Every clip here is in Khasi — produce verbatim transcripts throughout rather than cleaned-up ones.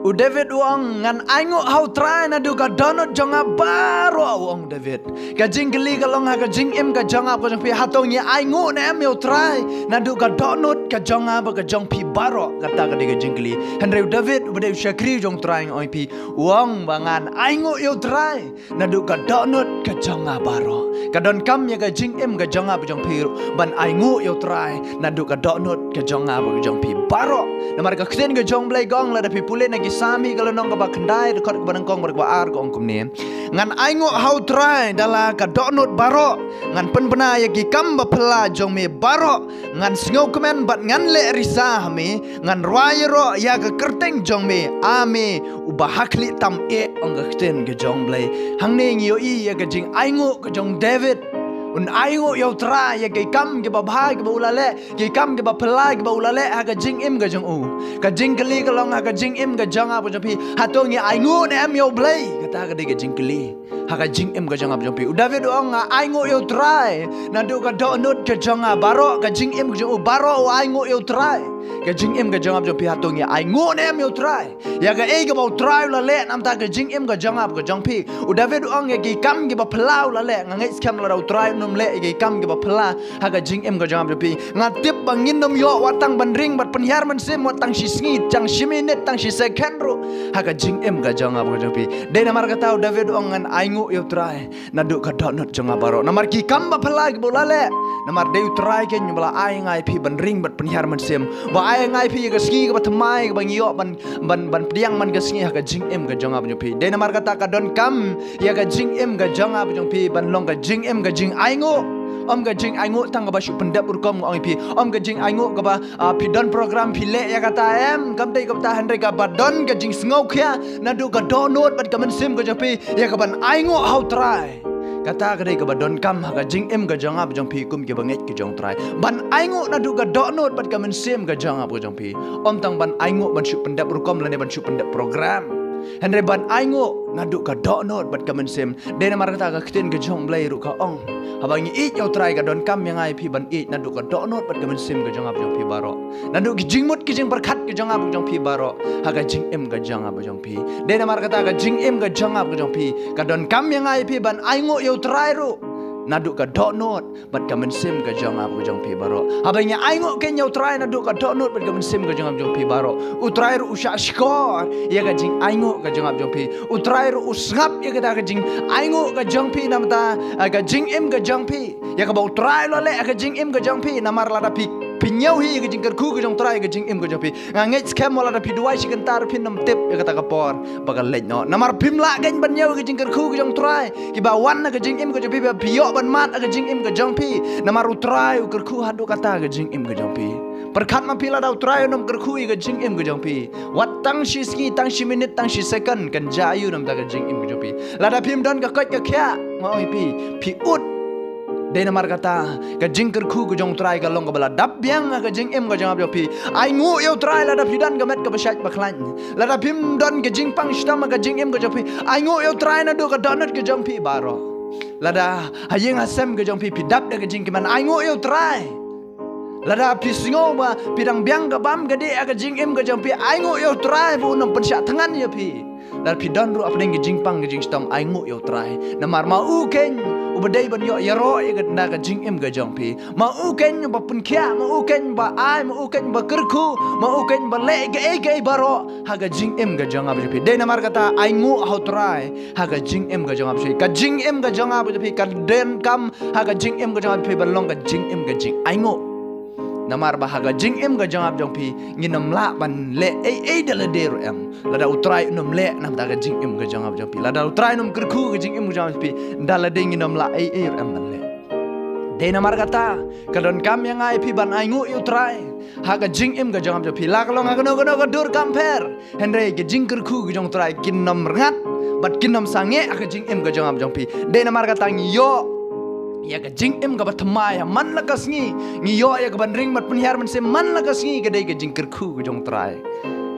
U David u ong, ngan ainguh ha u Trai naduh ka dohnud jong nga baroh, u ong David. Ka jingkylli ka long ha ka jingim ka jong nga ka jong phi, hato ngi ainguh ne em ïa u Trai naduh ka dohnud ka jong nga bad ka jong phi baroh, kata ka dei ka jingkylli. Hynrei u David u ba dei u shakri jong u Trai, nga ong ïa phi, u ong ba ngan ainguh ïa u Trai naduh ka dohnud ka jong nga baroh. Ka donkam ïa ka jingim ka jong nga bad jong phi ruh ban ainguh ïa u Trai naduh ka dohnud ka jong nga bad ka jong phi baroh. Namar ka ktien ka jong u Blei ka ong, lada phi pule na ki Salm ka lynnong kaba khyndai, dkhot kaba nyngkong bad kaba ar, ka ong kumne: Ngan ainguh ha u Trai da la ka dohnud baroh, ngan pynbna ïa ki kam ba phylla jong me baroh. Ngan sngewkmen bad ngan leh risa ha me, ngan rwai ïaroh ïa ka kyrteng jong me, A me uba ha khlieh tam eh, ong ka ktien ka jong u Blei. Hangne ngi ïohi ïa ka jingainguh ka jong u David. Un ainguh ïa u Trai ïa ki kam kiba bha kiba u la leh, ki kam kiba phylla kiba u la leh ha ka jingim ka jong u. Ka jingkylli ka long ha ka jingim ka jong nga bad jong phi, hato ngi ainguh ne em ïa u Blei? Kata ka dei ka jingkylli ha ka jingim ka jong nga bad jong phi. U David u ong, nga ainguh ïa u Trai naduh ka dohnud ka jong nga baroh, ka jingim ka jong u baroh u ainguh ïa u Trai. Ka jingim ka jong nga bad jong phi, hato ngi ainguh ne em ïa u Trai ïa kaei kaba u Trai u la leh namar ka jingim ka jong nga bad ka jong phi? U David u ong, ïa ki kam kiba phylla u la leh. Nga ngeit skhem lada u Trai un ym leh ïa ki kam kiba phylla ha ka jingim ka jong nga bad jong phi, nga tip ba ngin ym ïoh wat tang ban ring bad pynhiar mynsiem wat tang shi sngi, tang shi minit, tang shi second ruh ha ka jingim ka jong nga bad ka jong phi. Dei namar kata u David u ong, ngan ainguh ïa u Trai naduh ka dohnud jong nga baroh. Namar ki kam ba phylla kiba u la leh, namar dei u Trai keiñ uba la ai nga ïa phi ban ring bad pynhiar mynsiem, ba ai nga ïa phi ïa ka sngi kaba thymmai kaba ngi ïoh ban, ban, ban pdiang man ka sngi ha ka jingim ka jong nga bad jong phi. Dei namar kata ka donkam ïa ka jingim ka jong nga bad jong phi ban long ka jingim ka jingainguh. Ym ka jingainguh tang kaba shu pyndep rukom, nga ong ïa phi. Ym ka jingainguh kaba, ah, phi don program phi leh ïa kata, em, kam dei kata, hynrei kaba don ka jingsngewkhia naduh ka dohnud bad ka mynsiem ka jong phi ïa kaban ainguh ha u Trai. Kata ka dei kaba donkam ha ka jingim ka jong nga bad jong phi kum kiba ngeit ka jong u Trai, ban ainguh naduh ka dohnud bad ka mynsiem ka jong nga bad ka jong phi. Ym tang ban ainguh ban shu pyndep rukom lane ban shu pyndep program, hynrei ban ainguh naduh ka dohnud bad ka mynsiem. Dei namar kata ka ktien ka jong u Blei ruh ka ong, haba ngi ïeit ïa u Trai ka donkam ïa nga ïa phi ban ïeit naduh ka dohnud bad ka mynsiem ka jong nga bad jong phi baroh, naduh ki jingmut ki jingpyrkhat ka jong nga bad jong phi baroh ha ka jingim ka jong nga bad jong phi. Dei namar kata ka jingim ka jong nga bad ka jong phi ka donkam ïa nga ïa phi ban ainguh ïa u Trai ruh naduh ka dohnud bad ka mynsiem ka jong nga bad ka jong phi baroh. Haba ngi ainguh keiñ ïa u Trai naduh ka dohnud bad ka mynsiem ka jong nga bad jong phi baroh, u Trai ruh u shah shkor ïa ka jingainguh ka jong nga bad jong phi. U Trai ruh u sngap ïa kata ka jingainguh ka jong phi namar kata, eh, ka jingim ka jong phi, ïa kaba u Trai u la leh ha ka jingim ka jong phi. Namar lada phi, phi ñiew hi ïa ka jingkyrkhu ka jong u Trai ha ka jingim ka jong phi, nga ngeit skhem wat lada phi duwai shi kynta ruh phin ym tip ïa kata ka por ba ka leit noh. Namar phim lah keiñ ban ñiew ïa ka jingkyrkhu ka jong u Trai kiba wan ha ka jingim ka jong phi, ba phi ïoh ban mad ha ka jingim ka jong phi. Namar u Trai u kyrkhu haduh katta ka jingim ka jong phi. Pyrkhat ma phi, lada u Trai un ym kyrkhu ïa ka jingim ka jong phi, wat tang shi sngi, tang shi minit, tang shi second kan jia aïu namar ka jingim ka jong phi? Lada phim don ka koit ka khiah, nga ong ïa phi, phi ud. Dei namar kata ka jingkyrkhu ka jong u Trai ka long kaba la dap biang ha ka jingim ka jong nga bad jong phi. Ainguh ïa u Trai lada phi don ka met kaba shait ba khlaiñ. Lada phim don ka jingpang shitom ha ka jingim ka jong phi, ainguh ïa u Trai naduh ka dohnud ka jong phi baroh. Lada ha ïing ha sem ka jong phi phi dap da ka jingkmen, ainguh ïa u Trai. Lada phi sngew ba phi dang biang ka bam ka dih ha ka jingim ka jong phi, ainguh ïa u Trai ba un ym pynshah thngan ïa phi. Lada phi don ruh hapdeng ka jingpang ka jingshitom, ainguh ïa u Trai. Namar ma u keiñ uba dei ban ïoh ïaroh ïa ka, na ka jingim ka jong phi. Ma u keiñ uba pynkhiah, ma u keiñ uba ai, ma u keiñ uba kyrkhu, ma u keiñ uba leh kaei kaei baroh ha ka jingim ka jong nga bad jong phi. Dei namar kata ainguh ha u Trai ha ka jingim ka jong nga bad jong phi. Ka jingim ka jong nga bad jong phi ka donkam ha ka jingim ka jong nga bad jong phi ban long ka jingim ka jingainguh. Namar ba ha ka jingim ka jong nga bad jong phi ngin ym lah ban leh ei ei da lade ruh em lada u Trai un ym leh namar ka jingim ka jong nga bad jong phi. Lada u Trai un ym kyrkhu ka jingim ka jong nga bad jong phi, da lade ngin ym lah ei ei ruh em ban leh. Dei namar kata ka donkam ïa nga ïa phi ban ainguh ïa u Trai ha ka jingim ka jong nga bad jong phi. La ka long ha kano kano ka dur kam pher, hynrei ka jingkyrkhu ka jong u Trai kin ym rngat bad kin ym sangeh ha ka jingim ka jong nga bad jong phi. Dei namar kata ngi ïoh ïa ka jingim kaba thymmai ha man la ka sngi. Ngi ïoh ïa ka ban ring bad pynhiar mynsiem man la ka sngi, ka dei ka jingkyrkhu ka jong u Trai.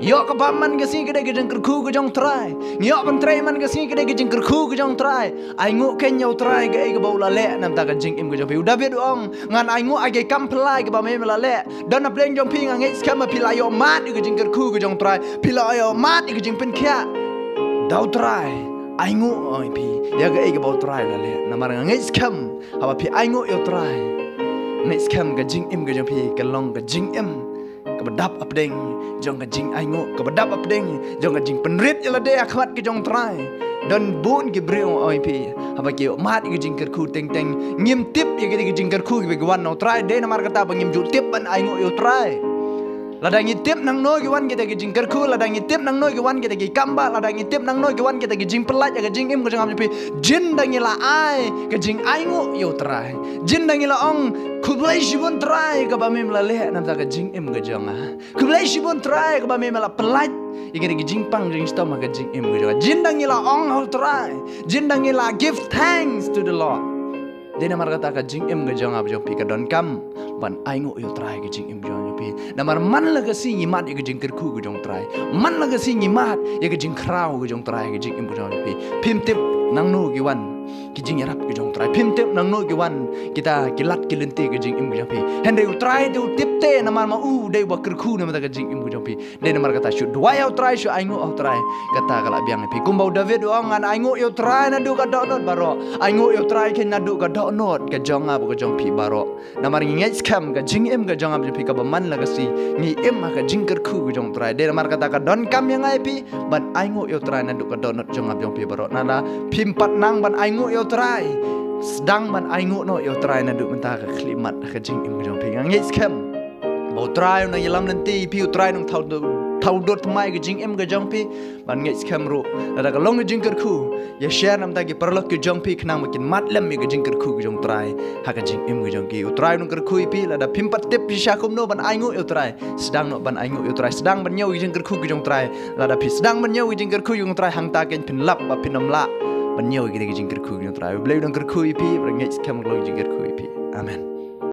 Ïoh ka bam man ka sngi ka dei ka jingkyrkhu ka jong Trai. Ïoh ban trei man ka sngi ka dei ka jingkyrkhu ka jong Trai. Ainguh kein ïa u Trai kaei kaba u la leh namar ka jingim ka jong phi. U David u ong, ngan ainguh ïa ki kam phylla kiba me me la leh. Don na pdeng jong phi nga ngeit skhem ba phi la ïoh mad ïa ka jingkyrkhu ka jong Trai. Phi la ïoh mad ïa ka jingpynkhiah da u Trai. Ainguh ong phi ïa kaei kaba u Trai u la leh. Namar nga ngeit skhem haba phi ainguh ïa u Trai, ngeit skhem ka jingim ka jong phi ka long ka jingim kaba dap hapdeng jong ka jingainguh, kaba dap hapdeng jong ka jingpynrit ïa lade ha khmat ka jong u Trai. Don bun ki briew ong phi haba ki ïoh mad ïa ka jingkyrkhu teng teng ngim tip ïa ka jingkyrkhu kiba ki wan na u Trai. Dei namar kata ba ngim ju tip ban ainguh ïa u Trai. Lada ngi tip nangno ki wan kita ki jingkyrkhu, lada ngi tip nangno ki wan kita ki kambah, lada ngi tip nangno ki wan kita ki jingpyllait ïa ka jingim ka jong nga jong phi. Jin da ngi la ai ka jingainguh ïa u Trai. Jin da ngi la ong, khublei shibun Trai kaba me me la leh namar ka jingim ka jong nga. Khublei shibun Trai kaba me me la pyllait ïa kita ki jingpang jingshitom ha ka jingim ka jong nga. Jin da ngi la ong ha u Trai. Jin da ngi la give thanks to the Lord. Dei namar kata ka jingim ka jong nga jong phi ka donkam ban ainguh ïa u Trai ka jingim jong phi. Namar man la ka sngi ngi mad ïa ka jingkyrkhu ka jong u Trai. Man la ka sngi ngi mad ïa ka jingkhraw ka jong u Trai ka jingim ka jong phi. Phim tip nangno ki wan ki jingïarap ka jong u Trai. Phim tip nangno ki wan kita ki lad ki lynti ka jingim ka jong phi. Hynrei u Trai dei u tip te namar ma u dei uba kyrkhu namar ka jingim ka jong phi. Dei namar kata shu duwai ïa u Trai, shu ainguh ïa u Trai. Kata ka la biang ïa phi. Kumba u David u ong, ngan ainguh ïa u Trai naduh ka dohnud baroh. Ainguh ïa u Trai kein naduh ka dohnud ka jong nga bad ka jong phi baroh. Namar ngi ngeit skhem ka jingim ka jong nga bad jong phi kaba man la ka sngi ngi im ha ka jingkyrkhu ka jong u Trai. Dei namar kata ka donkam ïa nga ïa phi ban ainguh ïa u Trai naduh ka dohnud jong nga bad jong phi baroh. Lada phim pat nang ban ainguh ïa u Trai, sdang ban ainguh noh ïa u Trai naduh mynta ka khyllipmat ha ka jingim ka jong phi. Nga ngeit skhem ba u Trai u nang ïalam lynti ïa phi, u Trai u nang thaw dur, thaw dur thymmai ka jingim ka jong phi. Ban ngeit skhem ruh lada ka long ka jingkyrkhu, ïa share namar ki paralok ki jong phi khnang ba kin mad lem ïa ka jingkyrkhu ka jong u Trai ha ka jingim ka jong ki. U Trai u nang kyrkhu ïa phi. Lada phim pat tip shisha kumno ban ainguh ïa u Trai, sdang noh ban ainguh ïa u Trai, sdang ban ñiew ïa ka jingkyrkhu ka jong u Trai. Lada phi sdang ban ñiew ïa ka jingkyrkhu ka jong u Trai hangta kein phin lap ba phin ym lah ban ñiew ïa ka jingkyrkhu ka jong u Trai. U Blei u nang kyrkhu ïa phi. Ba ngeit skhem ka long ka jingkyrkhu ïa phi. Amen.